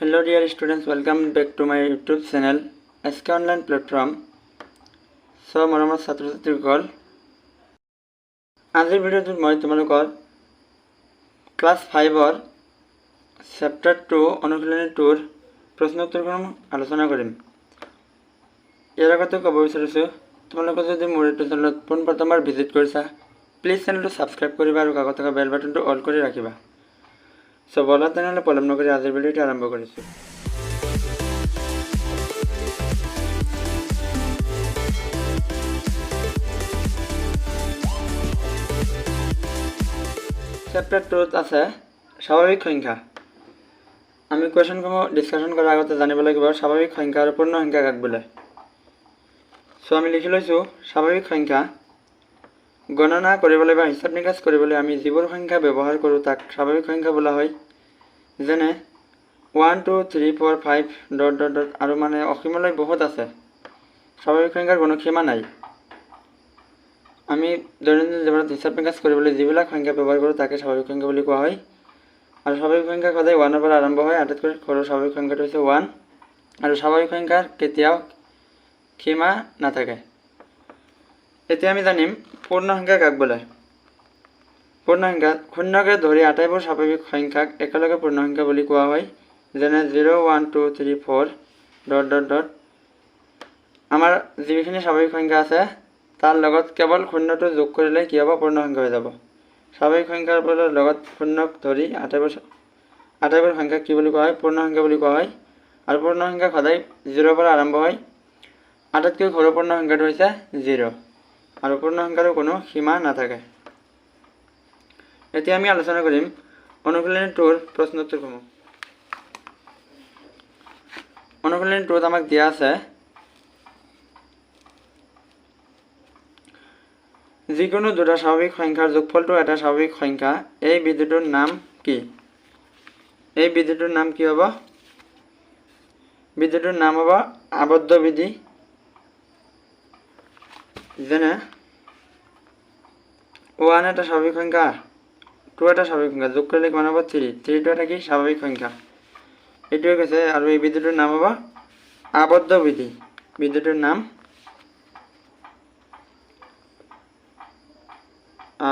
Hello dear students, welcome back to my YouTube channel SK Online Platform. So মৰমৰ ছাত্ৰ ছাত্ৰীসকল, আজিৰ ভিডিঅ'টোত মই তোমালোকৰ ক্লাছ 5ৰ চেপ্টাৰ 2 অনুশীলনী 2ৰ প্ৰশ্ন উত্তৰসমূহ আলোচনা কৰিম। ইয়াৰ আগতে ক'ব বিচাৰিছোঁ, তোমালোকে যদি মোৰ এইটো চেনেলত পোনপ্ৰথমবাৰ ভিজিট কৰিছা, প্লিজ চেনেলটো ছাবস্ক্ৰাইব কৰিবা আৰু কাষত থকা বেল বাটনটো অল কৰি ৰাখিবা। চ' ব'লা তেনেহ'লে, পলম নকৰি আজিৰ ভিডিঅ'টো আৰম্ভ কৰিছোঁ। চেপ্টাৰ 2ত আছে স্বাভাৱিক সংখ্যা। আমি কুৱেশ্যনসমূহ ডিছকাশ্যন কৰাৰ আগতে জানিব লাগিব স্বাভাৱিক সংখ্যা আৰু পূৰ্ণ সংখ্যা কাক বোলে। চ' আমি লিখি লৈছোঁ, স্বাভাৱিক সংখ্যা: গণনা কৰিবলৈ বা হিচাপ নিকাচ কৰিবলৈ আমি যিবোৰ সংখ্যা ব্যৱহাৰ কৰোঁ, তাক স্বাভাৱিক সংখ্যা বোলা হয়। যেনে 1, 2, 3, 4, 5 dot dot dot আৰু মানে অসীমলৈ বহুত আছে। স্বাভাৱিক সংখ্যাৰ কোনো সীমা নাই। আমি দৈনন্দিন জীৱনত হিচাপ নিকাচ কৰিবলৈ যিবিলাক সংখ্যা ব্যৱহাৰ কৰোঁ, তাকে স্বাভাৱিক সংখ্যা বুলি কোৱা হয়। আৰু স্বাভাৱিক সংখ্যা সদায় 1ৰ পৰা আৰম্ভ হয়। আটাইতকৈ সৰু স্বাভাৱিক সংখ্যাটো হৈছে 1 আৰু স্বাভাৱিক সংখ্যাৰ কেতিয়াও সীমা নাথাকে। এতিয়া আমি জানিম পূৰ্ণ সংখ্যা কাক বোলে। পূৰ্ণ সংখ্যা: শূন্যকে ধৰি আটাইবোৰ স্বাভাৱিক সংখ্যাক একেলগে পূৰ্ণ সংখ্যা বুলি কোৱা হয়। যেনে 0, 1, 2, 3, 4 dot dot dot. আমাৰ যিখিনি স্বাভাৱিক সংখ্যা আছে, তাৰ লগত কেৱল শূন্যটো যোগ কৰিলে কি হ'ব? পূৰ্ণ সংখ্যা হৈ যাব। স্বাভাৱিক সংখ্যাৰ লগত শূন্যক ধৰি আটাইবোৰ সংখ্যাক কি বুলি কোৱা হয়? পূৰ্ণ সংখ্যা বুলি কোৱা হয়। আৰু পূৰ্ণ সংখ্যা সদায় 0ৰ পৰা আৰম্ভ হয়। আটাইতকৈ সৰু পূৰ্ণ সংখ্যাটো হৈছে 0 আৰু পূৰ্ণ সংখ্যাৰো কোনো সীমা নাথাকে। এতিয়া আমি আলোচনা কৰিম অনুশীলনী 2ৰ প্ৰশ্ন উত্তৰসমূহ। অনুশীলনী 2ত আমাক দিয়া আছে, যিকোনো দুটা স্বাভাৱিক সংখ্যাৰ যোগফলটো এটা স্বাভাৱিক সংখ্যা, এই বিধিটোৰ নাম কি? এই বিধিটোৰ নাম কি হ'ব? বিধিটোৰ নাম হ'ব আবদ্ধ বিধি। যেনে 1 এটা স্বাভাৱিক সংখ্যা, 2 এটা স্বাভাৱিক সংখ্যা, যোগ কৰিলে কিমান হ'ব? 3। 3টো এটা কি? স্বাভাৱিক সংখ্যা। এইটোৱে কৈছে। আৰু এই বিধিটোৰ নাম হ'ব আবদ্ধ বিধি। বিধিটোৰ নাম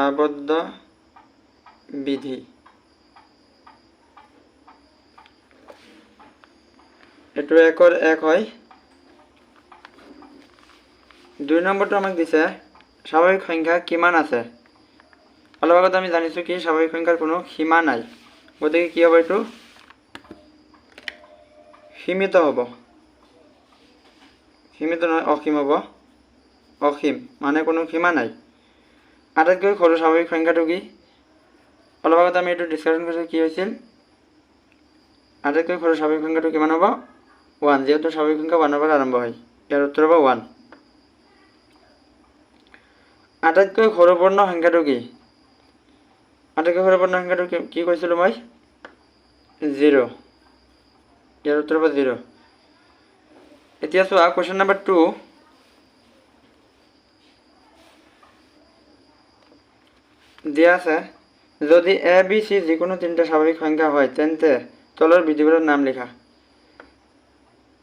আবদ্ধ বিধি। এইটো 1ৰ 1 হয়। 2 নম্বৰটো আমাক দিছে, স্বাভাৱিক সংখ্যা কিমান আছে? অলপ আগত আমি জানিছোঁ কি স্বাভাৱিক সংখ্যাৰ কোনো সীমা নাই। গতিকে কি হ'ব এইটো? সীমিত হ'ব। সীমিত নহয়, অসীম হ'ব। অসীম মানে কোনো সীমা নাই। আটাইতকৈ সৰু স্বাভাৱিক সংখ্যাটো কি? অলপ আগত আমি এইটো ডিছকাশ্যন কৰিছোঁ। কি হৈছিল? আটাইতকৈ সৰু স্বাভাৱিক সংখ্যাটো কিমান হ'ব? 1। যিহেতু স্বাভাৱিক সংখ্যা 1ৰ পৰা আৰম্ভ হয়, ইয়াৰ উত্তৰ হ'ব 1। আটাইতকৈ সৰু পূৰ্ণ সংখ্যাটো কি? আটাইতকৈ সৰু পূৰ্ণ সংখ্যাটো কি কি কৈছিলোঁ মই? 0। ইয়াৰ উত্তৰ হ'ব 0। এতিয়া চোৱা, কুৱেশ্যন নম্বৰ 2 দিয়া আছে, যদি এ, বি, চি যিকোনো তিনিটা স্বাভাৱিক সংখ্যা হয়, তেন্তে তলৰ বিধিবোৰৰ নাম লিখা।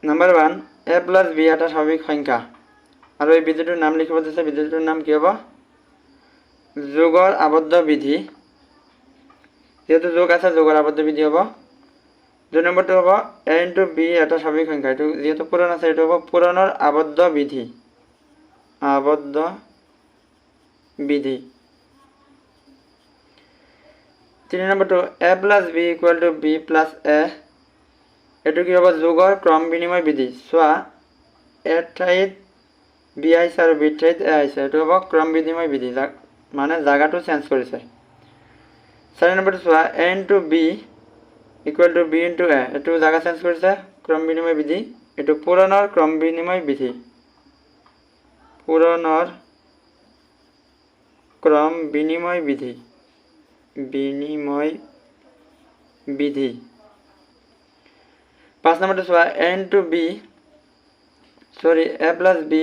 নাম্বাৰ 1, এ প্লাছ বি এটা স্বাভাৱিক সংখ্যা আৰু এই বিধিটোৰ নাম লিখিব দিছে। বিধিটোৰ নাম কি হ'ব? যোগৰ আবদ্ধ বিধি। যিহেতু যোগ আছে, যোগৰ আবদ্ধ বিধি হ'ব। 2 নম্বৰটো হ'ব এ ইনটু বি এটা স্বাভাৱিক সংখ্যা। এইটো যিহেতু পূৰণ আছে, এইটো হ'ব পূৰণৰ আবদ্ধ বিধি, আবদ্ধ বিধি। 3 নম্বৰটো A plus B equal to B plus A। এইটো কি হ'ব? যোগৰ ক্ৰম বিনিময় বিধি। চোৱা, এ ঠাইত বি আহিছে আৰু বি ঠাইত এ আহিছে। এইটো হ'ব ক্ৰম বিনিময় বিধি, মানে জাগাটো চেঞ্জ কৰিছে। 4 নম্বৰটো চোৱা, A into B equal to B into A। এইটো জাগা চেঞ্জ কৰিছে, ক্ৰম বিনিময় বিধি। এইটো পূৰণৰ ক্ৰম বিনিময় বিধি, পূৰণৰ ক্ৰম বিনিময় বিধি, বিনিময় বিধি। 5 নম্বৰটো চোৱা, A into B, sorry, A plus B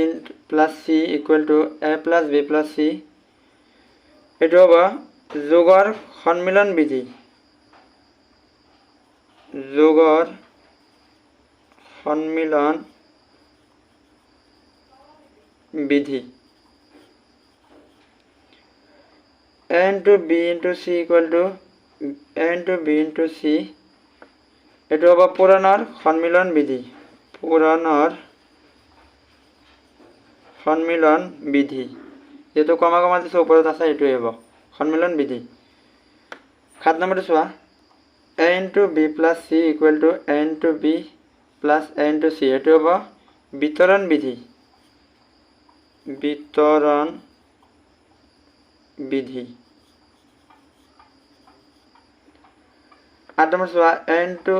plus C equal to A plus B plus C। এইটো হ'ব যোগৰ সন্মিলন বিধি, যোগৰ সন্মিলন বিধি। A into B into C equal to A into B into C, এইটো হ'ব পূৰণৰ সন্মিলন বিধি, পূৰণৰ সন্মিলন বিধি। যিহেতু কমা কমা দিছে ওপৰত আছে, এইটোৱে হ'ব সন্মিলন বিধি। 7 নম্বৰটো চোৱা, A into B plus C equal to A into B plus A into C, এইটো হ'ব বিতৰণ বিধি, বিতৰণ বিধি। 8 নম্বৰ চোৱা, A into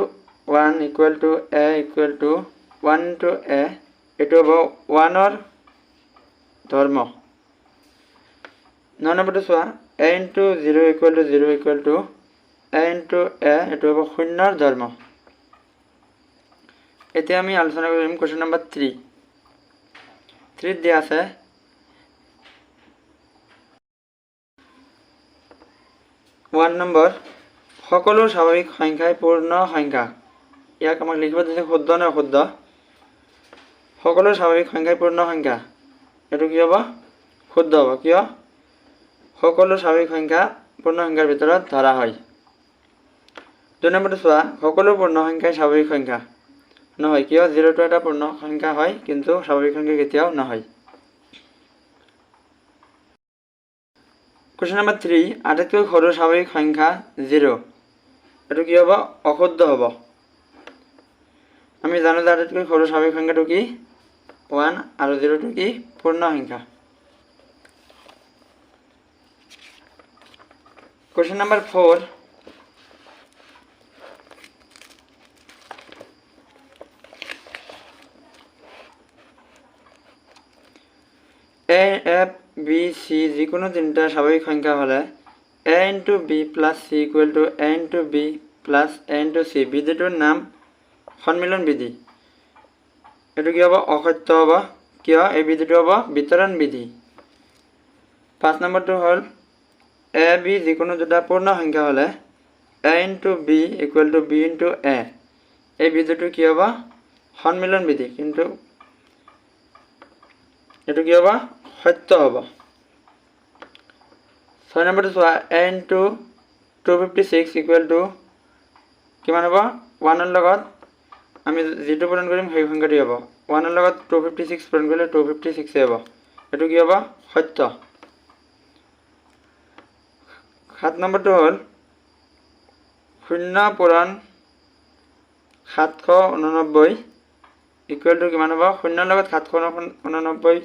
1 equal to A equal to 1 into A, এইটো হ'ব ওৱানৰ ধৰ্ম। 9 নম্বৰটো চোৱা, A into 0 equal to 0 equal to A into A, এইটো হ'ব শূন্যৰ ধৰ্ম। এতিয়া আমি আলোচনা কৰিম কুৱেশ্যন নম্বৰ 3। 3 দিয়া আছে 1 নম্বৰ, সকলো স্বাভাৱিক সংখ্যাই পূৰ্ণ সংখ্যা। ইয়াক আমাক লিখিব দিছে শুদ্ধ নে অশুদ্ধ। সকলো স্বাভাৱিক সংখ্যাই পূৰ্ণ সংখ্যা, এইটো কি হ'ব? শুদ্ধ হ'ব। কিয়? সকলো স্বাভাৱিক সংখ্যা পূৰ্ণ সংখ্যাৰ ভিতৰত ধৰা হয়। 2 নম্বৰটো চোৱা, সকলো পূৰ্ণ সংখ্যাই স্বাভাৱিক সংখ্যা নহয়। কিয়? 0টো এটা পূৰ্ণ সংখ্যা হয়, কিন্তু স্বাভাৱিক সংখ্যা কেতিয়াও নহয়। কুৱেশ্যন নম্বৰ 3, আটাইতকৈ সৰু স্বাভাৱিক সংখ্যা 0, এইটো কি হ'ব? অশুদ্ধ হ'ব। আমি জানো যে আটাইতকৈ সৰু স্বাভাৱিক সংখ্যাটো কি? 1, আৰু 0টো কি? পূৰ্ণ সংখ্যা। Question number 4, A F B C যিকোনো তিনিটা স্বাভাৱিক সংখ্যা হ'লে A into B plus C equal to A into B plus A into C, বিধিটোৰ নাম সন্মিলন বিধি। এইটো কি হ'ব? অসত্য হ'ব। কিয়? এই বিধিটো হ'ব বিতৰণ বিধি। 5 নম্বৰটো হ'ল এ বি যিকোনো দুটা পূৰ্ণ সংখ্যা হ'লে A into B equal to B into A, এই বিধিটো কি হ'ব? সন্মিলন বিধি, কিন্তু এইটো কি হ'ব? সত্য হ'ব। 6 নম্বৰটো চোৱা, A into 256 equal to কিমান হ'ব? 1ৰ লগত আমি যিটো পূৰণ কৰিম সেই সংখ্যাটো হ'ব। 1ৰ লগত 256 পূৰণ কৰিলে 256 হ'ব। এইটো কি হ'ব? সত্য। 7 নম্বৰটো হ'ল 0 পূৰণ 789 ইকুৱেল টু কিমান হ'ব? 0ৰ লগত 789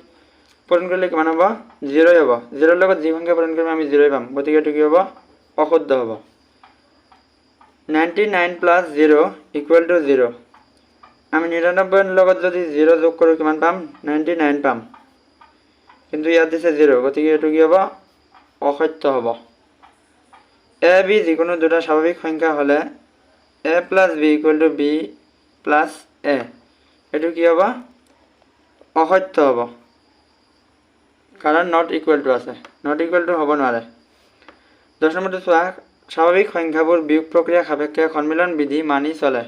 পূৰণ কৰিলে কিমান হ'ব? 0 হ'ব। 0ৰ লগত যি সংখ্যা পূৰণ কৰিম আমি 0 পাম, গতিকে এইটো কি হ'ব? অশুদ্ধ হ'ব। 99 প্লাছ 0 ইকুৱেল টু 0, আমি 99ৰ লগত যদি 0 যোগ কৰোঁ কিমান পাম? 99 পাম, কিন্তু ইয়াত দিছে 0, গতিকে এইটো কি হ'ব? অসত্য হ'ব। এ বি যিকোনো দুটা স্বাভাৱিক সংখ্যা হ'লে A plus B equal to B plus A, এইটো কি হ'ব? অসত্য হ'ব, কাৰণ not equal to আছে, not equal to হ'ব নোৱাৰে। 10 নম্বৰটো চোৱা, স্বাভাৱিক সংখ্যাবোৰ বিয়োগ প্ৰক্ৰিয়া সাপেক্ষে সন্মিলন বিধি মানি চলে,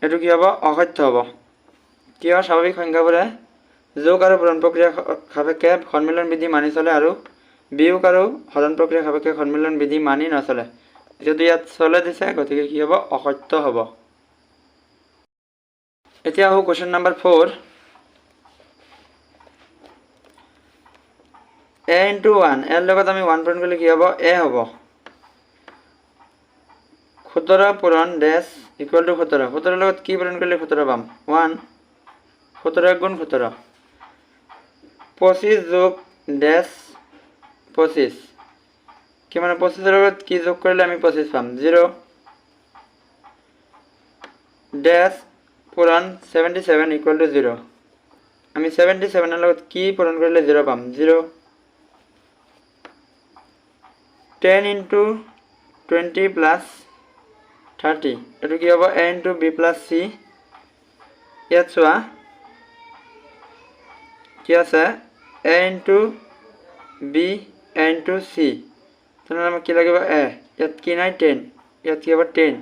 এইটো কি হ'ব? অসত্য হ'ব। কিয়? স্বাভাৱিক সংখ্যাবোৰে যোগ আৰু পূৰণ প্ৰক্ৰিয়া সাপেক্ষে সন্মিলন বিধি মানি চলে আৰু বিয়োগ আৰু হৰণ প্ৰক্ৰিয়া সাপেক্ষে সন্মিলন বিধি মানি নচলে। যিহেতু ইয়াত চলে দিছে, গতিকে কি হ'ব? অসত্য হ'ব। এতিয়া আহোঁ question number 4, A into 1, এৰ লগত আমি 1 পূৰণ কৰিলে কি হ'ব? এ হ'ব। 17 পূৰণ ডেছ ইকুৱেল টু 17, 17ৰ লগত কি পূৰণ কৰিলে 17 পাম? 1, 17 গুণ 17। 25 যোগ ডেছ 25, কিমান? 25ৰ লগত কি যোগ কৰিলে আমি 25 পাম? 0। ডেছ পূৰণ 77 ইকুৱেল টু 0, আমি 77ৰ লগত কি পূৰণ কৰিলে 0 পাম? 0। 10 ইনটু 20 প্লাছ 30, এইটো কি হ'ব? A into B plus C. ইয়াত চোৱা কি আছে? A into B A into C, তেনেহ'লে আমাক কি লাগিব? এ। ইয়াত কি নাই? 10, ইয়াত কি হ'ব? 10।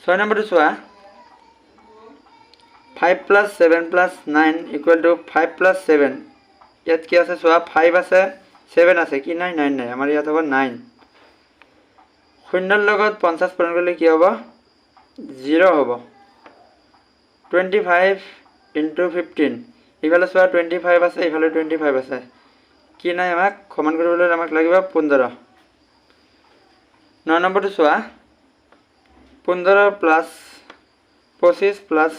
6 নম্বৰটো চোৱা, Five plus seven plus nine equal to five plus seven. ইয়াত কি আছে চোৱা, ফাইভ আছে, ছেভেন আছে, কি নাই? নাইন নাই। আমাৰ ইয়াত হ'ব নাইন। শূন্যৰ লগত 50 পূৰণ কৰিলে কি হ'ব? জিৰ' হ'ব। 25 ইণ্টু 15। ইফালে চোৱা, 25 আছে, ইফালে 25 আছে, কি নাই? আমাক সমান কৰিবলৈ আমাক লাগিব 15। ন নম্বৰটো চোৱা, 15 plus 25 plus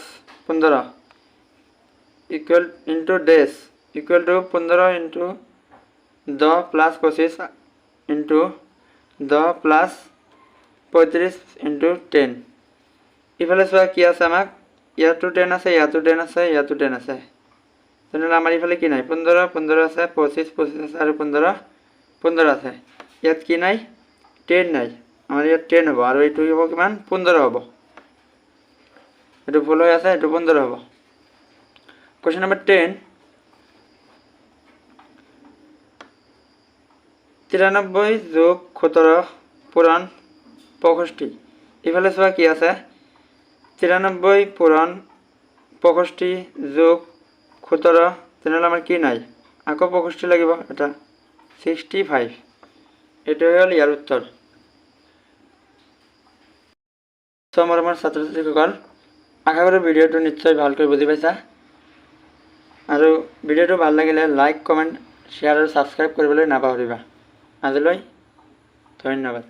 15 equal into dash equal to 15 into 10 plus 25 into 10 plus 35 into 10। ইফালে চোৱা, কি আছে? আমাক ইয়াতো 10 আছে, ইয়াতো 10 আছে, ইয়াতো 10 আছে। তেনেহ'লে আমাৰ ইফালে কি নাই? 15, 15 আছে, 25, 25 আছে আৰু 15, 15 আছে। ইয়াত কি নাই? 10 নাই। আমাৰ ইয়াত 10 হ'ব আৰু এইটো হ'ব কিমান? 15 হ'ব। এইটো ভুল হৈ আছে, এইটো 15 হ'ব। কুৱেশ্যন নম্বৰ 10, 93 যোগ 17 পূৰণ 65। ইফালে চোৱা, কি আছে? 93 পূৰণ 65 যোগ 17। তেনেহ'লে আমাৰ কি নাই? আকৌ 65 লাগিব এটা, 65। এইটো হ'ল ইয়াৰ উত্তৰ। চ' মৰমৰ ছাত্ৰ ছাত্ৰীসকল, আশা কৰোঁ ভিডিঅ'টো নিশ্চয় ভালকৈ বুজি পাইছা আৰু ভিডিঅ'টো ভাল লাগিলে লাইক, কমেণ্ট, শ্বেয়াৰ আৰু ছাবস্ক্ৰাইব কৰিবলৈ নাপাহৰিবা। আজিলৈ ধন্যবাদ।